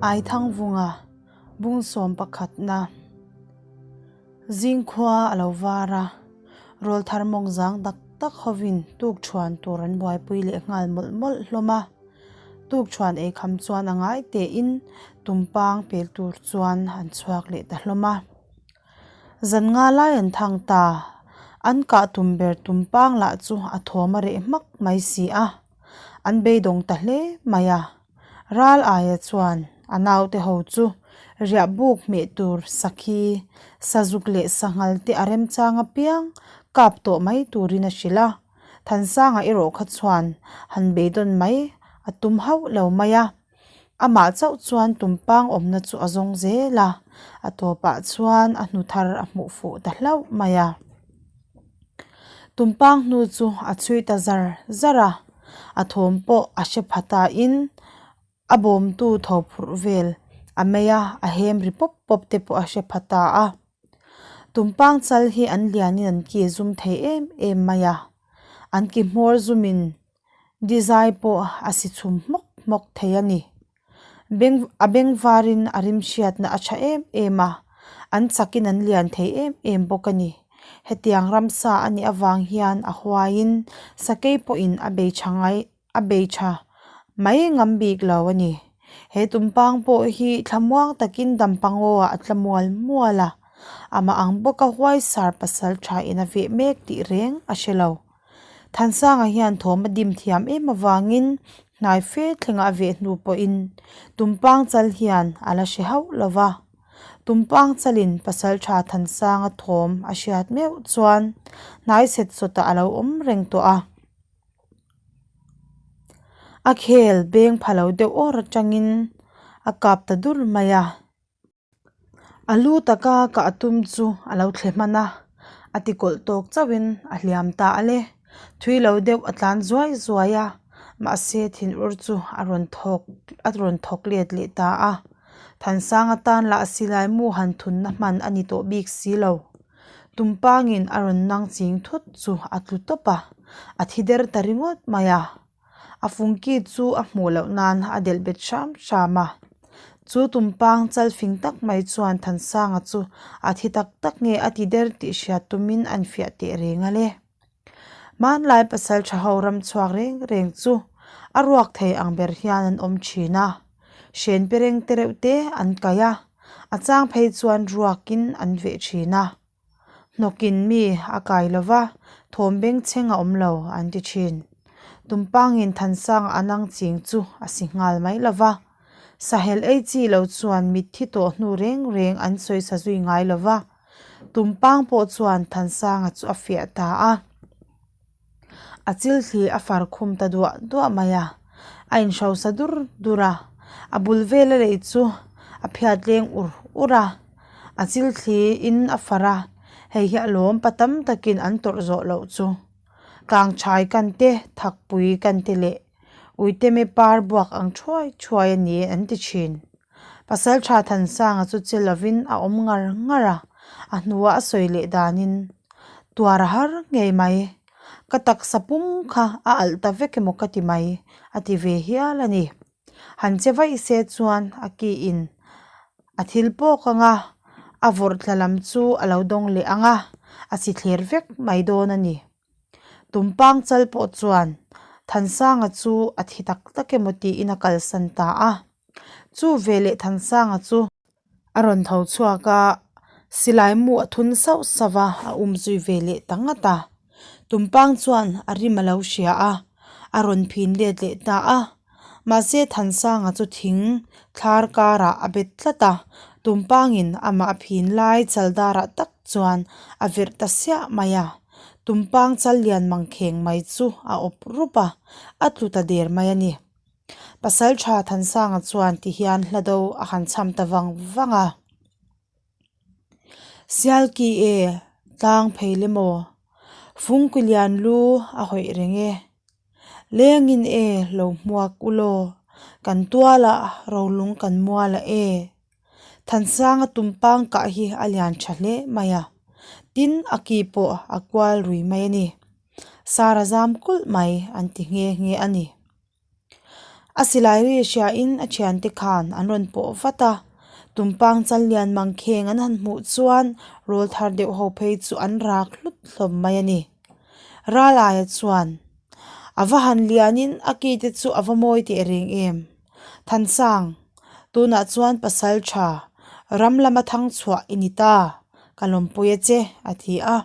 Aithangvunga bungsawm pakhatna Zingkhua a lo var a, rawlthar mawng zang tak tak hovin tukṭhuan tur an buaipui leh nghal mawlh mawlh hlawm a. Tukṭhuan ei kham chuan a ngai tein tumpang pel tur chuan an chhuak leh ta hlawm a. Zan nga lai an thang ta, an kah tum ber tumpang lah chu a thawm a reh hmak mai si a, an beidawng ta hle mai a. Ral aia chuan a naute ho chu riah buk hmeh tur sakhi, sazuk leh sanghal te a remchang apiang kap tawh mai turin a hrilh a. Thansanga erawh kha chuan han beidawn mai a tum hauh lo mai a, amah chauh chuan tumpang awmna chu a zawng zel a, a tawpah chuan a hnu thar a hmuh fuh ta hlauh mai a. Tumpang hnu chu a chhui ta zar zar a, a thawm pawh a hre pha tain a bawmtu tho phurh vel a mei a, a hem ri pawp pawp te pawh a hre pha ta a. Tumpang chal hi an lianin an ki zum thei em em mai a, an ki hmawr zumin dizai pawh a si chhum hmawk hmawk thei a ni. Beng a beng varin a rim hriatna a tha em em a, an chakin an lian thei em em bawk a ni. Hetiang ramsa a nih avang hian a huaiin sakei pawhin a bei tha ngai a bei tha mai ngam bik lo a ni. He tumpang pawh hi thlamuang takin dampangaw ah a tla mual mual a, amah ang bawka huaisar pasal tha in a veh mek tih reng a hre lo. Thansanga hian thawm a dim thiam em avangin hnai fe thlenga a veh hnu pawhin tumpang chal hian a la hre hauh lo va. Tumpang chalin pasaltha Thansanga thawm a hriat meuh chuan hnai set sawtah a lo awm reng tawh a. A khel beng pha lo deuh awr atangin a kap ta dur mai a. A lu taka kah tum chu a lo thle hman a, a ti kawlh tawk chauhin a hliam ta a le. Thui lo deuh a tlan zuai zuai a, mahse thinur chu a rawn thawk a rawn thawk let leh ta a. Thansanga tan lah silai mu han thunna hman a ni tawh bik si lo. Tumpangin a rawn nang ching thut chu a tlu tawp a, a thi der ta ringawt mai a. A fungki chu a hmuh loh nan a delh bet hram hram a. Chu tumpang chal fing tak mai chuan Thansanga chu a thi tak tak nge a ti der tih hriat tumin an fiah teh reng a le. Hmanlai pasal tha ho ram chhuak reng reng chu a ruak thei ang ber hian an awm thin a. Hren pereng te reuh te an kaih a, a chang phei chuan ruakin an veh thin a. Hnawkin mi a kai lo va, thawm bengchheng a awm lo an ti thin. Tumpangin Thansang a nang ching chu a si nghal mai lo va. Sahel ei chi lo chuan mitthi tawh hnu reng reng an sawi sa zui ngai lo va. Tumpang pawh chuan Thansanga chu a fiah ta a. A chil thli a far khum ta duah duah mai a, a inhrosa dur dur a, a bul vela lei chu a phiat leng ur ur a, a chil thli in a far a, hei hi a lawm pa tam takin an tawrh zawh loh chu. Kangchhai kan te, thakpui kan te leh uiteme par buak ang thuai thuai a ni an ti thin. Pasaltha Thansanga chu che lovin a awm ngar ngar a, a hnuah a sawi leh danin tuar a har ngei mai. Ka taksa pum kha a alh ta vek emaw ka ti mai a ti ve hial a ni. Han che vaih se chuan a ki in a thil pawk ang a, a vawrh tla lam chu a lo dawng leh ang a, a si thler vek mai dawn a ni. Tumpang chal pawh chuan Thansanga chu a thi tak tak emaw tiin a kalsan ta a. Chu veleh Thansanga chu a rawn tho chhuak a, silai mu a thun sauh sauh a, a um zui ve leh ta ngat a. Tumpang chuan a rim a lo hria a, a rawn phin let leh ta a. Mahse Thansanga chu thing thlar karah a bet tlat a, Tumpangin amah a phin lai chal darah tak chuan a verh ta siah mai a. Tumpang chal lian mangkheng mai chu a awp rup a, a tlu ta der mai a ni. Pasal tha Thansanga chuan ti hian hla do a han cham ta vang vang a. Sialki e, tlang phei le maw? Fungkui lian lu a hawih reng e. Lengin e lo hmuak u law, kan tualah rolung kan mualah e. Thansanga tumpang kah hi a lian tha hle mai a, tin a ki pawh a kual rui mai a ni. Sara zam kulh mai an ti nghe nghe a ni. A silai ri hriain a thiante khan an rawn pawh vat a, tumpang chal lian mangkheng an han hmuh chuan rawl thar deuh ho phei chu an rak hlut hlawm mai a ni. Ralaia chuan a va han lianin a ki te chu a va mawi teh reng em? Thansang, tunah chuan pasal tha ram lama thang chhuah i ni ta, ka lawmpui a che a ti a.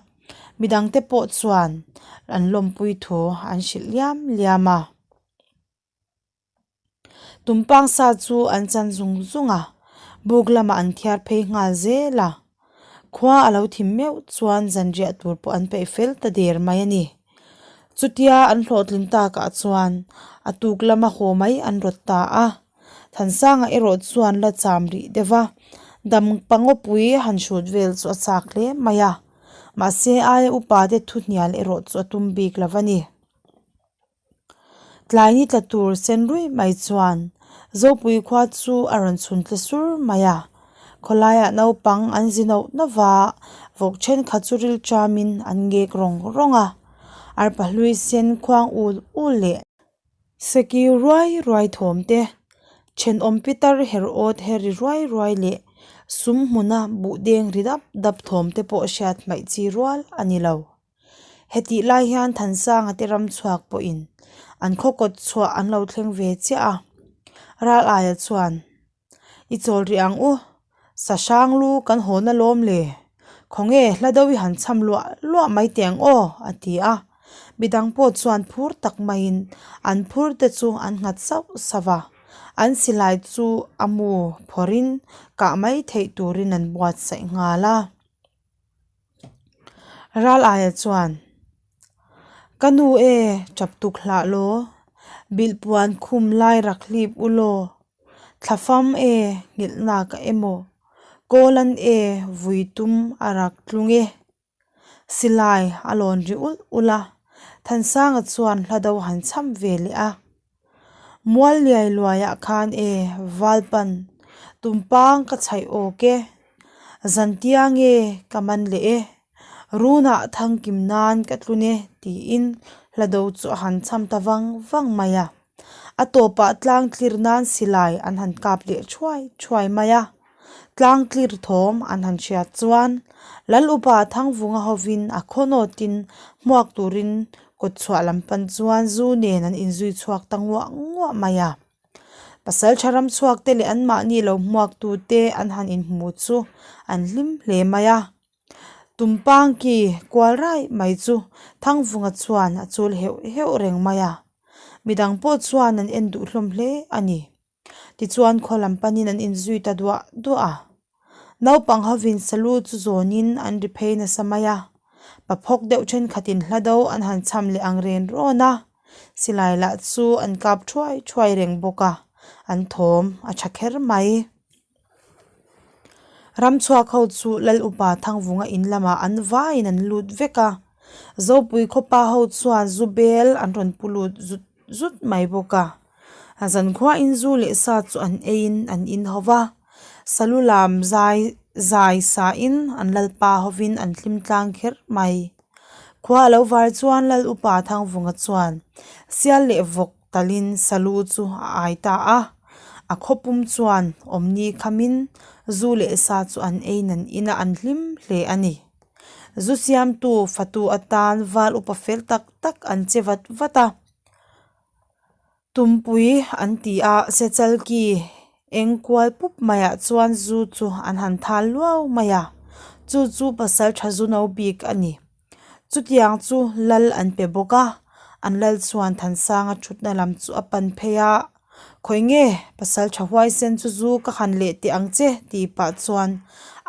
Midangte pawh chuan an lawmpui thu an hrilh liam liam a. Tumpang sa chu an chan zung zung a, buk lamah an thiar phei nghal zel a. Khua a lo thim meuh chuan zanriah tur pawh an peih fel ta der mai a ni. Chutia an hlawhtlin takah chuan a tuk lama haw mai an rawt ta a. Thansanga erawh chuan la cham rih deuh va, dam pangawpui han hrut vel chu a chak hle mai a. Mahse aia upa te thu hnial erawh chu a tum bik lo a ni. Tlai ni tla tur sen ruih mai chuan Zopui khua chu a rawn chhun tle sur mai a, khawlaiah naupang an zi noh noh va, vawk thenkhat chu ril chamin an ngek rawng rawng a, arpa hlui sen khuang ul ul leh sekiu ruai ruai thawm te, thenawm pitar her awt her ri ruai ruai leh sum hmuna buh deng ri dap dap thawm te pawh hriat hmaih chi rual a ni lo. Hetih lai hian Thansanga te ram chhuak pawhin an khaw kawt chhuah an lo thleng ve chiah a, ral aia chuan I chawl rih ang u, sa hrang lu kan hawn alawm le, khawnge hla deuh i han cham luah luah mai teh ang aw a ti a, midang pawh chuan phur tak maiin an phur te chu an nghat sauh sauh a, an silai chu a mu phawrhin kah mai theih turin an buatsaih nghal a. Ral aia chuan, Ka nu e, chap tuk hlah law, bilhpuan khum lai rak hlip u law, thlafam e, nghilhna ka emaw, kawlan e, vui tum a rak tlung e. Silai a lawn ri ulh ulh a, Thansanga chuan hla do han cham ve leh a. Mual liai luaiah khan e Valpan tumpang ka chhaih awk e, Zantiang e ka man leh e, Runah thangkim nan ka tlun e tiin hla do chu a han cham ta vang vang mai a. A tawpah tlang tlir nan silai an han kap leh thuai thuai mai a. Tlang tlir thawm an han hriat chuan Lal upa Thangvunga hovin a khawnawtin hmuak turin kawtchhuah lam pan chuan zu nen an inzui chhuak ta nguah nguah mai a. Pasaltha ram chhuak te leh anmahni lo hmuak tute an han inhmu chu an hlim hle mai a. Tumpang ki kual raih mai chu Thangvunga chuan a chul heuh heuh reng mai a. Midang pawh chuan an en duh hlawm hle a ni. Tichuan khaw lam panin an inzui ta duah duah a. Naupang hovin salu chu zawnin an ri phei nasa mai a. Pa phawk deuh thenkhatin hla do an han cham leh ang ren rawn a. Silai lah chu an kap thuai thuai reng bawk a, an thawm a tha kher mai. Ram chhuak ho chu Lal Upa Thangvunga in lamah an vaiin an lut vek a. Zopui khawpa ho chuan zu bel an rawn pu lut zut zut mai bawk a. A zankhuain zu leh sa chu an eiin an in ho va, salu lam zai zai sain an lalpa hovin an hlim tlang kher mai. Khua a lo var chuan Lal Upa Thangvunga chuan sial leh vawk talin salu chu a ai ta a, a khawpum chuan awmni khamin zu leh sa chu an eiin an in a, an hlim hle a ni. Zu siamtu fatu atan val upa fel tak tak an che vat vat a. Tumpui an ti a, Sechalki eng kual pup maiah chuan zu chu an han thal luau mai a, chu chu pasal tha zu no bik a ni. Chutiang chu lal an pe bawk a, an lal chuan Thansanga thutna lam chu a pan phei a, Khawi nge pasal tha huaisen chu zu ka han leh teh ang che tih pah chuan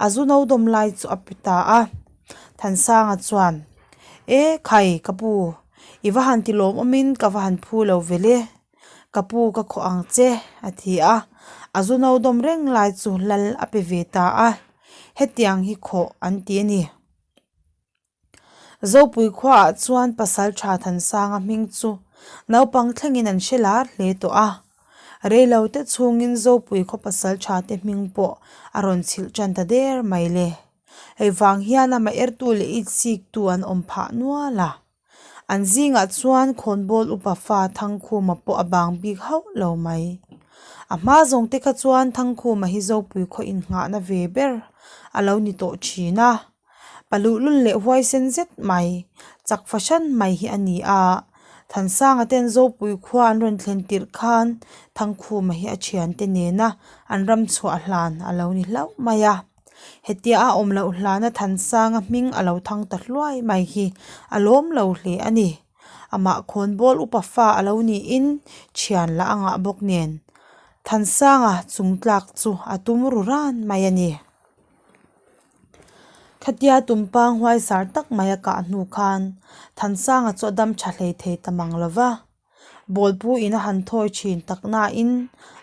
a zu no dawm lai chu a pe ta a. Thansanga chuan, E khai ka pu, I va han ti lawmawmin ka va han phu lo ve le, ka pu ka khawh ang che, a ti a. A zu no dawm reng lai chu lal a pe ve ta a, hetiang hi khawh an ti a ni. Zopui khuaah chuan pasal tha Thansanga hming chu naupang thlengin an hre lar hle tawh a. Reilote chhungin Zopui khaw pasal tha te hming pawh a rawn chhilh tan ta der mai le. Hei vang hian amah ertu leh itsiktu an awm phah nual a. An zingah chuan khawnbawl upa fa Thangkhuma pawh a bang bik hauh lo mai. A hma zawng te kha chuan Thangkhuma hi Zopui khaw innghahna ve ber a lo ni tawh thin a. Pa luhlul leh huaisen zet mai, chak fahran mai hi a ni a. Thansanga ten Zopui khua an rawn thlen tirh khan Thangkhuma hi a thiante nena an ram chhuah hlan a lo ni hlauh mai a. Hetia a awm loh hlana Thansanga hming a lo thang ta hluai mai hi a lawm lo hle a ni. Amah khawnbawl upa fa a lo niin thian lah a ngah bawk nen Thansanga chung tlak chu a tum ru ran mai a ni. Khatia tumpang huaisar tak mai a kah hnu khan Thansanga chu a dam tha hlei thei ta mang lo va. Bawlpu in a han thawi thin tak nain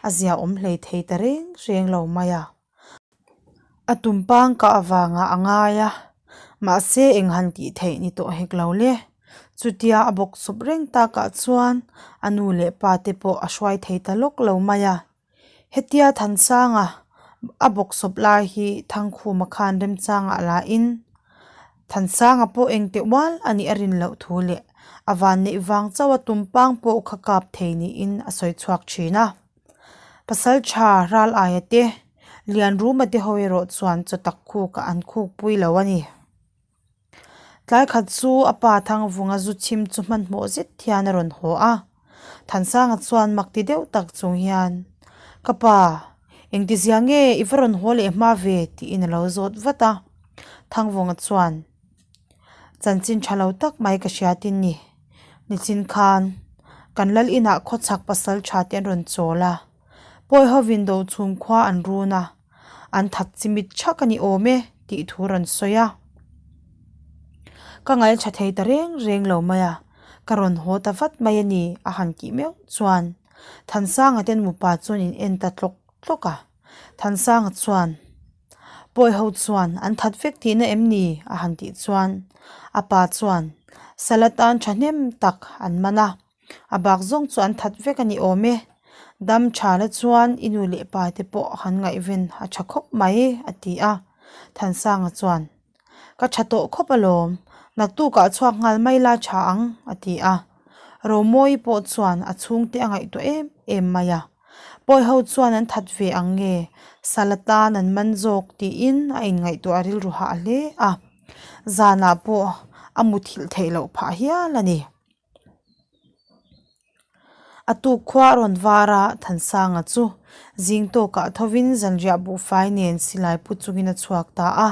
a zia awm hlei thei ta reng reng lo mai a. A tumpang kah avangah a ngai a, mahse eng han tih theih ni tawh hek lo le. Chutia a bawk chawp reng takah chuan a nu leh pa te pawh a hruai thei ta lawk lo mai a. Hetia Thansanga a bawk chawp lai hi Thangkhuma khan remchangah lahin Thansanga pawh eng teh ual a nih a rin loh thu leh a vanneih vang chauha tumpang pawh kha kap thei niin a sawi chhuak thin a. Pasal tha ral aia te, Lianruma te ho erawh chuan chaw tak khukah an khuk pui lo a ni. Tlai khat chu a pa Thangvunga zu chhim chu hmanhmawh zet hian a rawn haw a. Thansanga chuan mak ti deuh tak chung hian, Ka pa, engtizia nge i va rawn haw leh hma ve? tiin a lo zawt vat a. Thangvunga chuan, Chanchin tha lo tak mai ka hria tin ni. Nichin khan kan lal inah khawchhak pasal tha te an rawn chawl a, pawi hovin do chhum khua an run a, an that chimit thak a ni awm e tih thu rawn sawi a. Ka ngaih tha thei ta reng reng lo mai a, ka rawn haw ta vat mai a ni a han tih meuh chuan Thansanga te nupa chuan in en ta tlawk tlawk a. Thansanga chuan. Pawi ho chuan an that vek tihna em ni? a han tih chuan a pa chuan sal atan thahnem tak an man a, a bak zawng chu an that vek a ni awm e. Dam tha la chuan i nu leh pa te pawh han ngaihven a tha khawp mai a ti a. Thansanga chuan Ka tha tawh khawp alawm, naktukah chhuak nghal mai la tha ang a ti a. Romawi pawh chuan a chhungte a ngaihtuah em em mai a. Pawi ho chuan an that ve ang nge, sal atan an man zawk tiin a inngaihtuah rilru hah hle a. Zanah pawh a muthilh theih loh phah hial a ni. A tuk khua a rawn var a, Thansanga chu zing tawkah thovin zanriah buhfai nen silai pu chungin a chhuak ta a.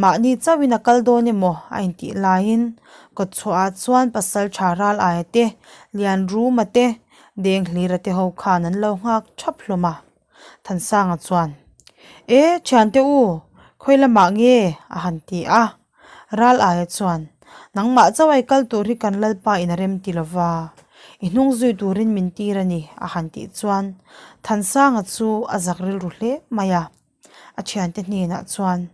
Mahni chauhin a kal dawn emaw a intih laiin kawtchhuahah chuan pasal tha ral aia te, Lianruma te, Denghlira te ho khan an lo nghak thap hlawm a. Thansanga chuan, E, thiante u, khawi lamah nge? a han ti a. Ral aia chuan, Nangmah chauh ai kal tur hi kan Lalpa in a rem ti lova, i hnung zui turin min tir a ni, a han tih chuan Thansanga chu a zak rilru hle mai a. A thiante hnenah chuan,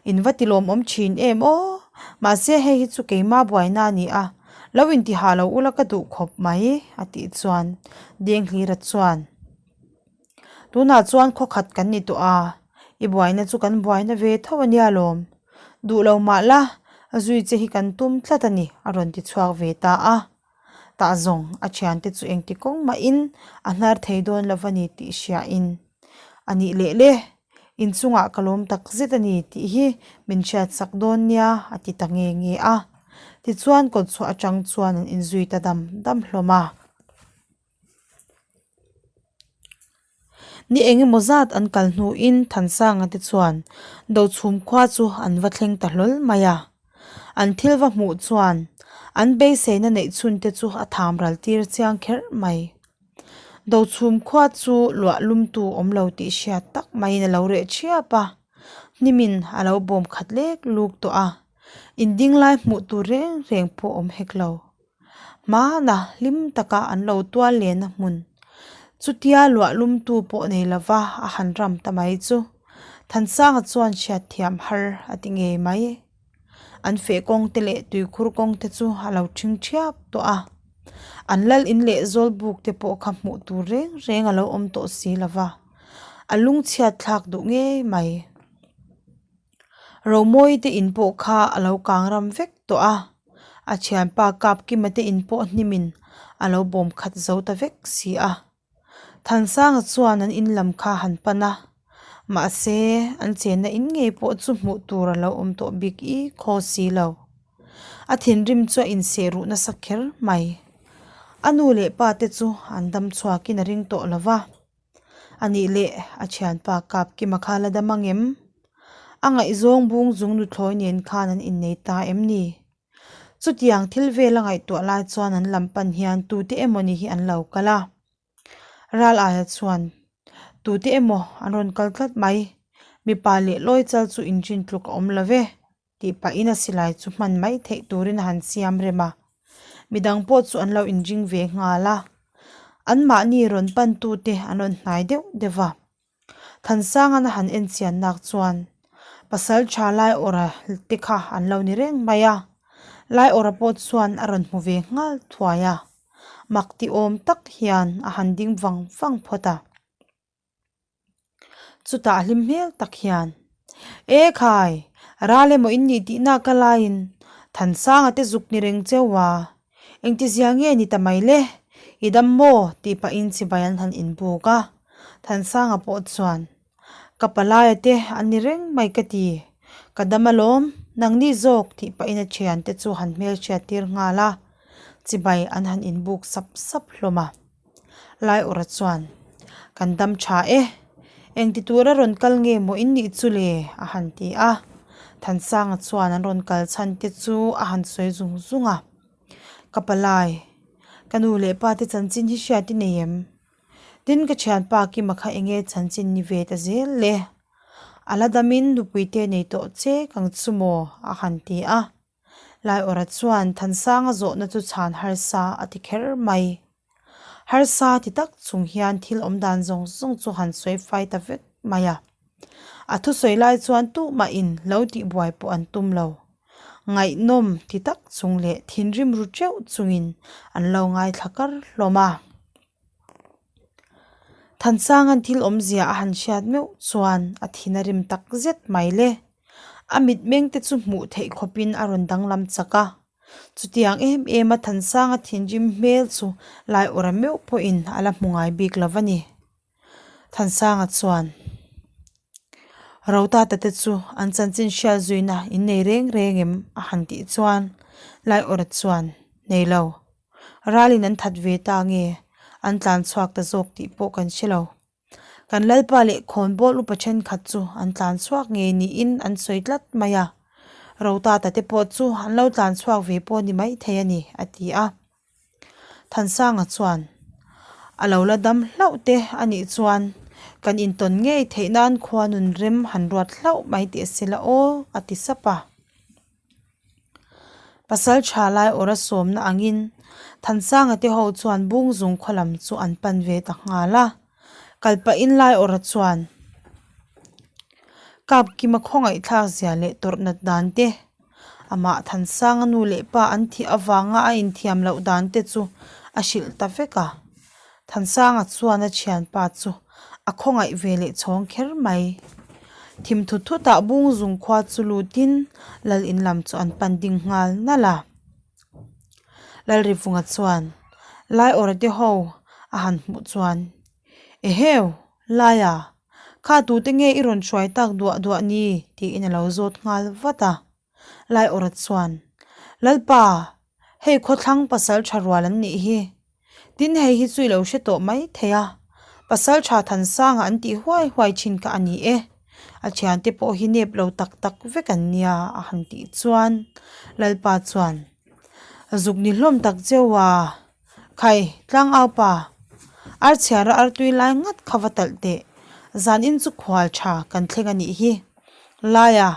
In va ti lawmawm thin em aw, mahse hei hi chu keima buaina a ni a, lo intihah lo ula ka duh khawp mai, a tih chuan Denghlira chuan, Tunah chuan khawkhat kan ni tawh a, i buaina chu kan buaina ve tho a nia lawm. Duh lo mah la, zui che hi kan tum tlat a ni, a rawn ti chhuak ve ta a. Tah zawng a thiante chu engti kawng mahin a hnar thei dawn lo a ni tih hriain a nih leh le, inchungah ka lawm tak zet a ni tih hi min hriatsak dawn nia a ti ta nge nge a. Tichuan kawtchhuah atang chuan an inzui ta dam dam hlawm a. Ni eng emaw zat an kal hnuin Thansanga te chuan Dochhum khua chu an va thleng ta hlawl mai a. An thil va hmuh chuan an beiseina neih chhun te chu a tham ral tir chiang kher mai. Dochhum khua chu luah lumtu awm lo tih hriat tak maiin a lo reh thiap a, hnimin a lo bawm khat lek luk tawh a, inding lai hmuh tur reng reng pawh awm hek lo. Hmana hlim taka an lo tual lehna hmun chutia luah lumtu pawh nei lova a han ram ta mai chu Thansanga chuan hriatthiam har a ti ngei mai. An feh kawng te leh tuikhur kawng te chu a lo thing thiap tawh a, an lal in leh zawl buk te pawh kha hmuh tur reng reng a lo awm tawh si lova, a lungchhiat thlak duh ngei mai. Romawi te in pawh kha a lo kang ram vek tawh a, A thianpa Kapkima te in pawh hnimin a lo bawm khat zo ta vek si a. Thansanga chuan an in lam kha han pan a, mahse an chenna in ngei pawh chu hmuh tur a lo awm tawh bik i khaw si lo. A thinrim chu a inseh ruh nasa kher mai. A nu leh pa te chu an dam chhuakin a ring tawh lo va. A nih leh a thianpa Kapkima kha la dam ang em? A ngaihzawng bung zung nuthlawi nen khan an innei ta em ni? Chutiang thil vel a ngaihtuah lai chuan an lam pan hian tute emaw ni hi an lo kal a. Ral aia chuan tute emaw an rawn kal tlat mai. Mipa leh lawi chal chu inrin tluk a awm lo ve tih pahin a silai chu hman mai theih turin a han siam rem a. Midang pawh chu an lo inring ve nghal a. Anmahni rawn pantute an rawn hnai deuh deuh va. Thansangana han en chian nak chuan pasal tha Laiawrha te kha an lo ni reng mai a, Laiawrha pawh chuan a rawn hmu ve nghal thuai a, mak ti awm tak hian a han ding vang vang phawt a. Chutah hlim hmel tak hian, E khai, ral emaw in nih tih nak a laiin Thansanga te zuk ni reng cheu a, Engtizia nge ni ta mai le? I dam maw? tih pahin chibai an han inbuk a. Thansanga pawh chuan, Ka palaia te an ni reng mai ka ti. Ka dam alawm, nangni zawk tih pahin a thiante chu han hmelhriat tir nghal a. Chibai an han inbuk sap sap hlawm a. Laiawrha chuan, Kan dam tha e. Engti tura rawn kal nge maw in nih chu le? a han ti a. Thansanga chuan an rawn kal chhan te chu a han sawi zung zung a. Ka palai, ka nu leh pa te chanchin hi hriat i nei em? Tin ka thianpa Kima kha enge chanchin ni ve ta zel le? A la damin nupui te nei tawh che kang chu maw? a han ti a. Laiawrha chuan Thansanga zawhna chu chhan harsa a ti kher mai. Harsa ti tak chung hian thil awm dan zawng zawng chu han sawi fai ta vek mai a. A thusawi lai chuan tuhmahin lo tihbuai pawh an tum lo. Ngaihnawm ti tak chung leh thinrim ru teuh chungin an lo ngaithla kar hlawm a. Thansanga'n thil awmzia a han hriat meuh chuan a thin a rim tak zet mai le. A mitmeng te chu hmuh theih khawpin a rawn danglam chak a. Chutiang em em a Thansanga thinrim hmel chu Laiawrha meuh pawhin a la hmu ngai bik lo a ni. Thansanga chuan Rotata te chu an chanchin hriat zuina in nei reng reng em? a han tih chuan Laiawrha chuan Nei lo. Ralin an that ve ta nge an tlan chhuak ta zawk tih pawh kan hre lo. Kan Lalpa leh khawnbawl upa thenkhat chu an tlan chhuak ngei niin an sawi tlat mai a, Rotata te pawh chu an lo tlan chhuak ve pawh ni maithei a ni, a ti a. Thansanga chuan, A lo la dam hlauh te a nih chuan kan intawn ngei theih nan khua nun rem han ruat hlauh mai teh se la aw, a ti sap a. Pasal tha lai awrh a sawmna angin Thansanga te ho chuan Bungzung khaw lam chu an pan ve ta nghal a. Kal pahin lai awrh chuan Kapkima khawngaihthlak zia leh tawrh nat dan te, amah Thansanga nu leh pa an thih avanga a inthiam loh dan te chu a hrilh ta vek a. Thansanga chuan a thianpa chu a khawngaih ve leh chhawng kher mai. Thim thut thutah Bungzung khua chu lutin lal in lam chu an pan ding nghal nalh a. Lalrivunga chuan Laiawrha te ho a han hmuh chuan, Eheu! Laia, kha tute nge i rawn hruai tak duah duah ni? tiin a lo zawt nghal vat a. Laiawrha chuan, Lalpa, hei khawthlang pasal tha rual an nih hi. Tin hei hi chu i lo hre tawh mai thei a, pasal tha Thansanga an tih huai huai thin kha a ni e. A thiante pawh hi nep lo tak tak vek an nia a han tih chuan Lalpa chuan, Zuk ni hlawm tak cheu a, khai tlangau pa, ar chhiara ar tui lai ngat kha va talh teh, zanin chu khual tha kan thleng a nih hi. Laia,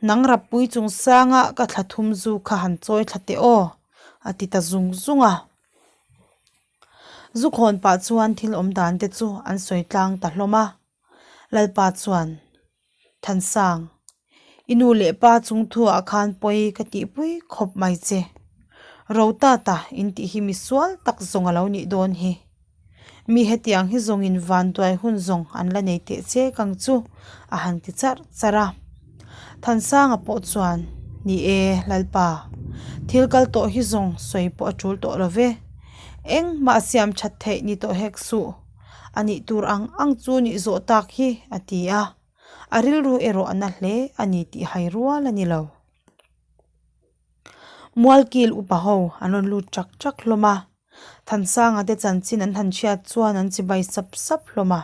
nang rappui chung sanga ka thla thum zu kha han chawi thla teh aw, a ti ta zung zung a. Zu khawn pah chuan thil awm dan te chu an sawi tlang ta hlawm a. Lalpa chuan, Thansang, i nu leh pa chung thuah khan pawi ka tihpui khawp mai che. Rotata in tih hi misual tak zawng a lo nih dawn hi. Mi hetiang hi zawngin vanduai hun zawng an la nei teh che kang chu a han ti charh charh a. Thansanga pawh chuan. Ni e, Lalpa, thil kal tawh hi zawng sawi pawh a tul tawh lo ve. Engmah siam that theih ni tawh hek suh. A nih tur ang ang chu nih zawh tak hi, a ti a. A rilru erawh a na hle a ni tih hai rual a ni lo. Mualkil upa ho an rawn lut chak chak hlawm a, Thansanga te chanchin an han hriat chuan an chibai sap sap hlawm a.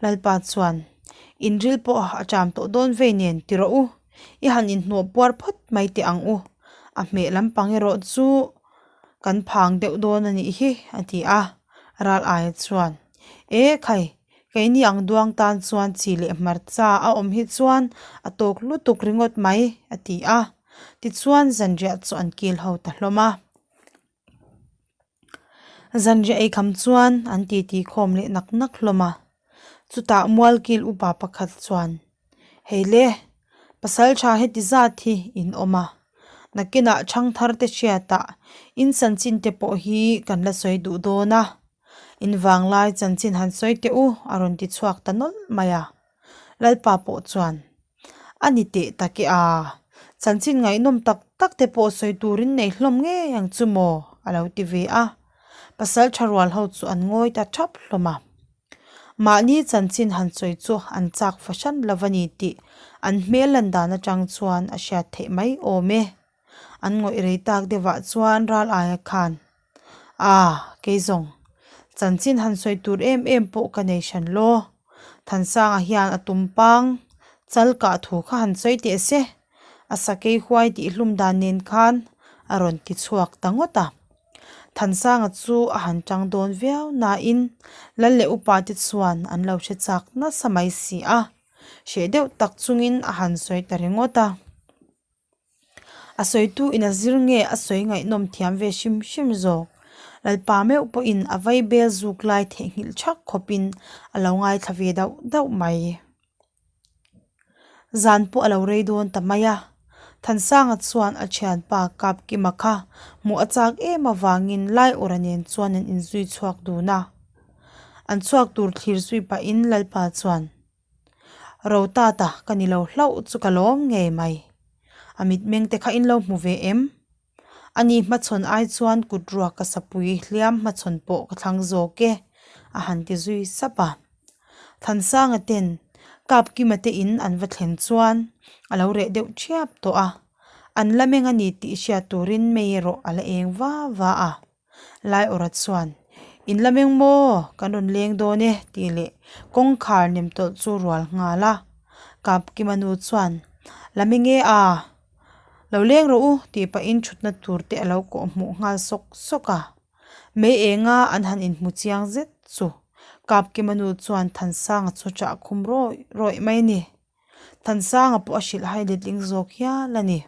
Lalpa chuan, In ril pawh a ṭam tawh dawn vei nen ti rawh u, i han inhnuah puar phawt mai teh ang u, a hmeh lampang erawh chu kan phang deuh dawn a nih hi, a ti a. Ral aia chuan, E khai, Keini ang duang tan chuan chi leh hmarcha a awm hi chuan a tawk lutuk ringawt mai, a ti a. Tichuan zanriah chu an kil ho ta hlawm a. Zanriah ei kham chuan an titi khawm leh nak nak hlawm a. Chutah mualkil upa pakhat chuan, Hei le, pasal tha heti zat hi in awm a. Nakinah thangthar te hriatah in chanchin te pawh hi kan la sawi duh dawn a. In vanglai chanchin han sawi teh u a rawn ti chhuak ta nawlh mai a. Lalpa pawh chuan, A ni teh tak e a, chanchin ngaihnawm tak tak te pawh sawi turin nei hlawm ngei ang chu maw? a lo ti ve a. Pasal tha rual ho chu an ngawi ta thap hlawm a. Mahni chanchin han sawi chu an chak fahran lo a ni tih an hmel lan dan atang chuan a hriat theih mai awm e. An ngawih rei tak deuhah chuan ral aia khan, Ah, kei zawng, chanchin han sawi tur em em pawh ka nei hran law. Thansanga hian a tumpang chal kah thu kha han sawi teh se, a sakei huai tih hlum dan nen khan a rawn ti chhuak ta ngawt a. Thansanga chu a han tang dawn viau nain Lal leh upa te chuan an lo hre chak nasa mai si a, hreh deuh tak chungin a han sawi ta ringawt a. A sawitu in a zir nge a sawi ngaihnawm thiam ve hrim hrim zawk. Lalpa meuh pawhin a vai bel zuk lai theihnghilh thak khawpin a lo ngaithla ve dauh dauh mai. Zan pawh a lo rei dawn ta mai a, Thansanga chuan a thianpa Kapkima kha hmuh a chak em avangin Laiawrha nen chuan an inzui chhuak dun a. An chhuak tur thlir zui pahin Lalpa chuan, Rotata ka ni lo hlauh chu ka lawm ngei mai. A mitmeng te kha in lo hmu ve em? Ani hmachhawn ai chuan kut ruak ka sapui hliam hmachhawn pawh ka thlang zawk e, a han ti zui sap a. Thansanga ten Kapkima te in an va thlen chuan a lo reh deuh thiap tawh a, an la meng a ni tih hriat turin mei erawh a la eng va va a. Laiawrha chuan, In la meng maw? Kan rawn leng dawn e, tih leh kawngkhar nem tawlh chu rual nghal a. Kapkima nu chuan, La meng e a, lo leng rawh u, tih pahin thutna tur te a lo kawh hmuh nghal sawk sawk a. Mei enga an han inhmu chiang zet chu Kapkima nu chuan Thansanga chu chah khum rawih rawih mai a ni. Thansanga pawh a hrilh hai letling zawk hial a ni.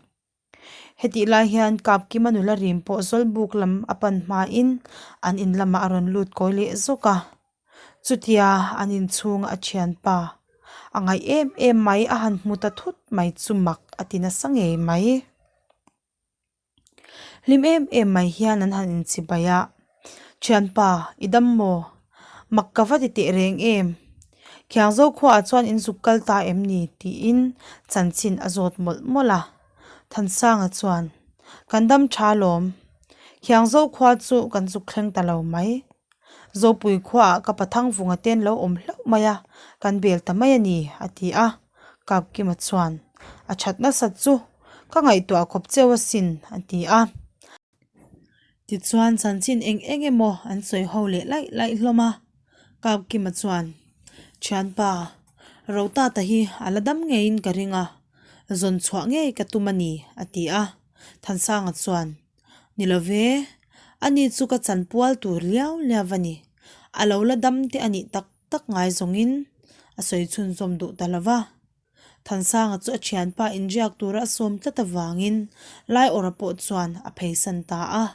Hetih lai hian Kapkima nula rim pawh Zawlbuk lam a pan hmain an in lamah a rawn lut kawi leh zawk a. Chutia an inchhunga a thianpa a ngaih em em mai a han hmu ta thut mai chu mak a ti nasa ngei mai. Hlim em em mai hian an han inchibai a, Thianpa, i dam maw? Mak ka va ti teh reng em? Khiangzo khuaah chuan in zuk kal ta em ni? tiin chanchin a zawt mawlh mawlh a. Thansanga chuan, Kan dam tha lawm. Khiangzo khua chu kan zuk thleng ta lo mai. Zopui khuaah ka pathang vunga ten lo awm hlauh mai a, kan bel ta mai a ni, a ti a. Kapkima chuan, A that nasat chu ka ngaihtuah khawp cheu asin, a ti a. Tichuan chanchin eng eng emaw an sawi ho leh laih laih hlawm a, Kapkima chuan, Thianpa, Rotata hi a la dam ngeiin ka ring a, zawn chhuah ngei ka tum a ni, a ti a. Thansanga chuan, Ni lo ve, ani chu ka chanpual tur liau liau a ni, a lo la dam te a nih tak tak ngai zawngin a sawi chhunzawm duh ta lo va. Thansanga chu a thianpa inriak tura a sawm tlat avangin Laiawrha pawh chuan a pheisan ta a.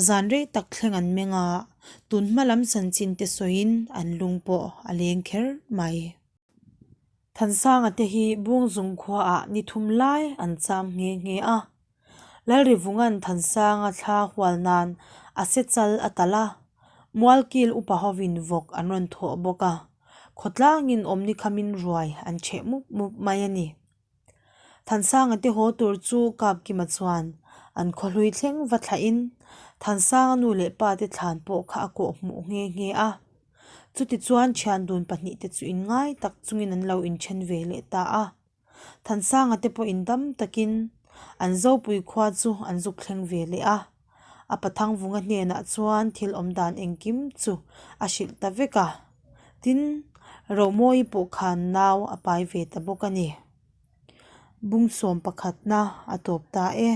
Zan rei tak thleng an meng a, tun hma lam chanchin te sawiin an lung pawh a leng kher mai. Thansanga te hi Bungzung khuaah ni thum lai an cham nghe nghe a. Lalrivunga'n Thansanga thla hual nan a se chal a talh a, Mualkil upa hovin vawk an rawn thawh bawk a, khawtlangin awmni khamin ruai an chheh mup mup mai a ni. Thansanga te haw tur chu Kapkima chuan an khawhlui thleng va thlahin Thansanga nu leh pa te thlan pawh kha a kawh hmuh nghe nghe a. Chutichuan thiandun pahnihte chu inngai tak chungin an lo inthen ve leh ta a. Thansanga te pawhin dam takin an Zopui khua chu an zuk thleng ve leh a. A Pathangvunga hnenah chuan thil awm dan engkim chu a hrilh ta vek a. Tin, Rohmawi pawh khan nau a pai ve ta bawk a ni. Bung sawm pakhatna a tawp ta e.